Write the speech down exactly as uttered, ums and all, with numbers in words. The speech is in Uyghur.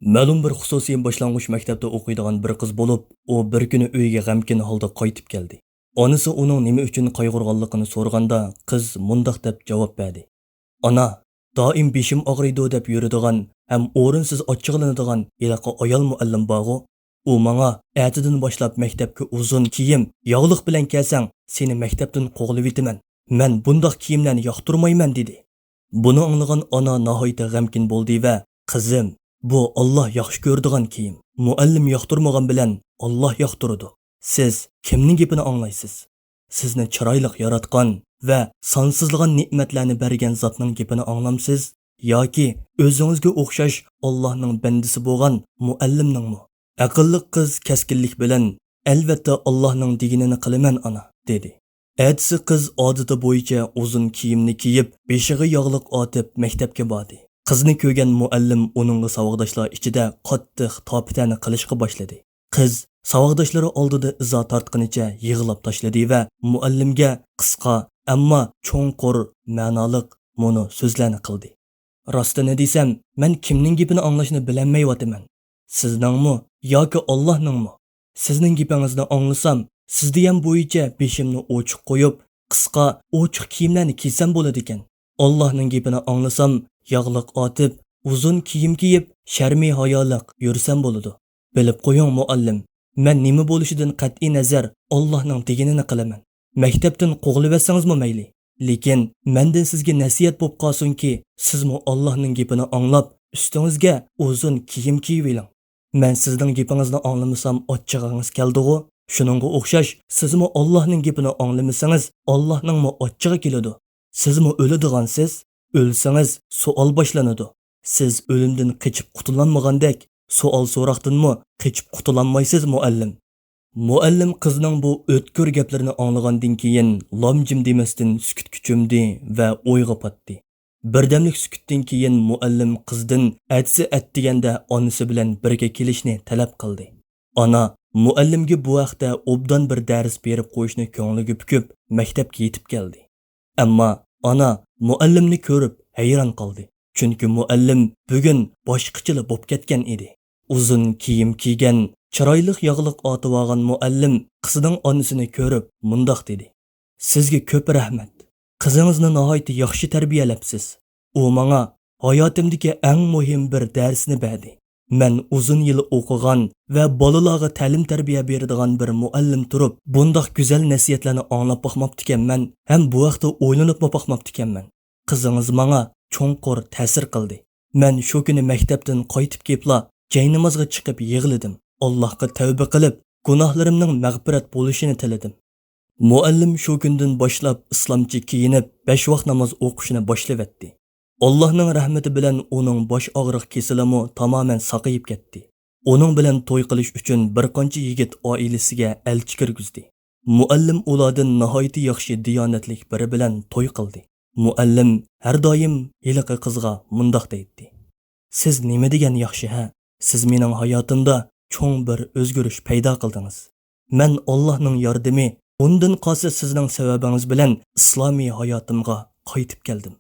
مەلۇم بىر خۇسۇسىي باشلانغۇچ مەكتەپتە ئوقۇيدىغان بىر قىز بولۇپ، ئۇ بىر كۈنى ئۆيىگە غەمكىن ھالدا قايتىپ كەلدى. ئانىسى ئۇنىڭ نېمە ئۈچۈن قايغۇرغانلىقىنى سورىغاندا، قىز مۇنداق دەپ جاۋاب بەردى: «ئانا، دائىم بېشىم ئاغرىيدۇ دەپ يۈرىدىغان ھەم ئورۇنسىز ئاچچىقلىنىدىغان ھېلىقى ئايال مۇئەللىم بارغۇ، ئۇ ماڭا ئەتىدىن باشلاپ مەكتەپكە ئۇزۇن كىيىم، ياغلىق بىلەن كەلسەڭ، سېنى مەكتەپتىن قوغلىۋېتىمەن. مەن بۇنداق كىيىملەرنى ياقتۇرمايمەن» دېدى. بۇنى ئاڭلىغان ئانا ناھايىتى غەمكىن بولدى ۋە: «قىزىم، بۇ ئاللا ياخشى كۆرىدىغان كىيىم. مۇئەللىم ياقتۇرمىغان بىلەن ئاللا ياقتۇرىدۇ. سىز كىمنىڭ گېپىنى ئاڭلايسىز؟ سىزنى چىرايلىق ياراتقان ۋە سانسىزلىغان نېمەتلەرنى بەرگەن زاتنىڭ گېپىنى ئاڭلامسىز؟ ياكى ئۆزىڭىزگە ئوخشاش ئاللانىڭ بەندىسى بولغان مۇئەللىمنىڭمۇ؟» ئەقىللىق قىز كەسكىنلىك بىلەن: «ئەلۋەتتە، ئاللانىڭ دېگىنىنى قىلىمەن، ئانا» دېدى. ئەتىسى قىز ئادىتى بويىچە ئۇزۇن كىيىمنى كىيىپ، بېشىغا ياغلىق ئارتىپ مەكتەپكە باردى. قىزنى كۆرگەن مۇئەللىم ئۇنىڭغا ساۋاقداشلار ئىچىدە قاتتىق تاپىتەنە قىلىشقا باشلىدى. قىز ساۋاقداشلىرى ئالدىدا ئىزا تارتقىنىچە يىغلاپ تاشلىدى ۋە مۇئەللىمگە قىسقا، ئەمما چوڭقۇر، مەنالىق مۇنۇ سۆزلەرنى قىلدى: «راستىنى دېسەم، مەن كىمنىڭ گېپىنى ئاڭلاشنى بىلەلمەيۋاتىمەن. سىزنىڭمۇ ياكى ئاللانىڭمۇ؟ سىزنىڭ گېپىڭىزنى ئاڭلىسام، سىز دېگەن بويىچە بېشىمنى ئوچۇق قويۇپ، قىسقا، ئوچۇق كىيىملەرنى كىيسەم بولىدىكەن. ئاللانىڭ گېپىنى ئاڭلىسام، ياغلىق ئارتىپ، ئۇزۇن كىيىم كىيىپ، شەرمى ھايالىق يۈرسەم بولىدۇ. بىلىپ قويۇڭ، مۇئەللىم، مەن نېمە بولۇشىدىن قەتئىينەزەر، ئاللانىڭ دېگىنىنى قىلىمەن. مەكتەپتىن قوغلىۋەتسىڭىزمۇ مەيلى. لېكىن مەندىن سىزگە نەسىھەت بوپ قالسۇنكى، سىزمۇ ئاللانىڭ گېپىنى ئاڭلاپ، ئۈستىڭىزگە ئۇزۇن كىيىم كىيىۋېلىڭ. مەن سىزنىڭ گېپىڭىزنى ئاڭلىمىسام، ئاچچىقىڭىز كەلدىغۇ؟ شۇنىڭغا ئوخشاش، سىزمۇ ئاللانىڭ گېپىنى ئاڭلىمىسىڭىز، ئاللانىڭمۇ ئاچچىقى كېلىدۇ. سىزمۇ ئۆلىدىغانسىز. ئۆلسىڭىز، سوئال باشلىنىدۇ. سىز ئۆلۈمدىن قېچىپ قۇتۇلالمىغاندەك، سوئال-سوراقتىنمۇ قېچىپ قۇتۇلالمايسىز، مۇئەللىم.» مۇئەللىم قىزنىڭ بۇ ئۆتكۈر گەپلىرىنى ئاڭلىغاندىن كېيىن، لام-جىم دېمەستىن سۈكۈتكە چۆمدى ۋە ئويغا پاتتى. بىردەملىك سۈكۈتتىن كېيىن مۇئەللىم قىزدىن ئەتىسى ئەتىگەندە ئانىسى بىلەن بىرگە كېلىشنى تەلەپ قىلدى. ئانا مۇئەللىمگە بۇ ھەقتە ئوبدان بىر دەرس بېرىپ قويۇشنى كۆڭلىگە پۈكۈپ، مەكتەپكە يېتىپ كەلدى. ئەمما ئانا مۇئەللىمنى كۆرۈپ ھەيران قالدى. چۈنكى مۇئەللىم بۈگۈن باشقىچىلا بوپ كەتكەن ئىدى. ئۇزۇن كىيىم كىيگەن، چىرايلىق ياغلىق ئارتىۋالغان مۇئەللىم قىزىنىڭ ئانىسىنى كۆرۈپ مۇنداق دېدى: «سىزگە كۆپ رەھمەت. قىزىڭىزنى ناھايىتى ياخشى تەربىيەلەپسىز. ئۇ ماڭا ھاياتىمدىكى ئەڭ مۇھىم بىر دەرسنى بەردى. مەن ئۇزۇن يىل ئوقۇغان ۋە بالىلارغا تەلىم-تەربىيە بېرىدىغان بىر مۇئەللىم تۇرۇپ، بۇنداق گۈزەل نەسىھەتلەرنى ئاڭلاپ باقماپتىكەنمەن ھەم بۇ ھەقتە ئويلىنىپمۇ باقماپتىكەنمەن. قىزىڭىز ماڭا چوڭقۇر تەسىر قىلدى. مەن شۇ كۈنى مەكتەپتىن قايتىپ كېلىپلا جاينامازغا چىقىپ يىغلىدىم. ئاللاھقا تەۋبە قىلىپ، گۇناھلىرىمنىڭ مەغپىرەت بولۇشىنى تىلىدىم.» مۇئەللىم شۇ كۈندىن باشلاپ ئىسلامچە كىيىنىپ، بەش ۋاق ناماز ئوقۇشنى باشلىۋەتتى. ئاللاھنىڭ رەھمىتى بىلەن ئۇنىڭ باش ئاغرىق كېسىلىمۇ تامامەن ساقىيىپ كەتتى. ئۇنىڭ بىلەن توي قىلىش ئۈچۈن بىر قانچە يىگىت ئائىلىسىگە ئەلچى كىرگۈزدى. مۇئەللىم ئۇلاردىن ناھايىتى ياخشى دىيانەتلىك بىرى بىلەن توي قىلدى. مۇئەللىم ھەر دائىم ھېلىقى قىزغا مۇنداق دەيتتى: «سىز نېمە دېگەن ياخشى، ھە؟ سىز مېنىڭ ھاياتىمدا چوڭ بىر ئۆزگىرىش پەيدا قىلدىڭىز. مەن ئاللاھنىڭ ياردىمى، ئۇندىن قالسا سىزنىڭ سەۋەبىڭىز بىلەن ئىسلامىي ھاياتىمغا قايتىپ كەلدىم.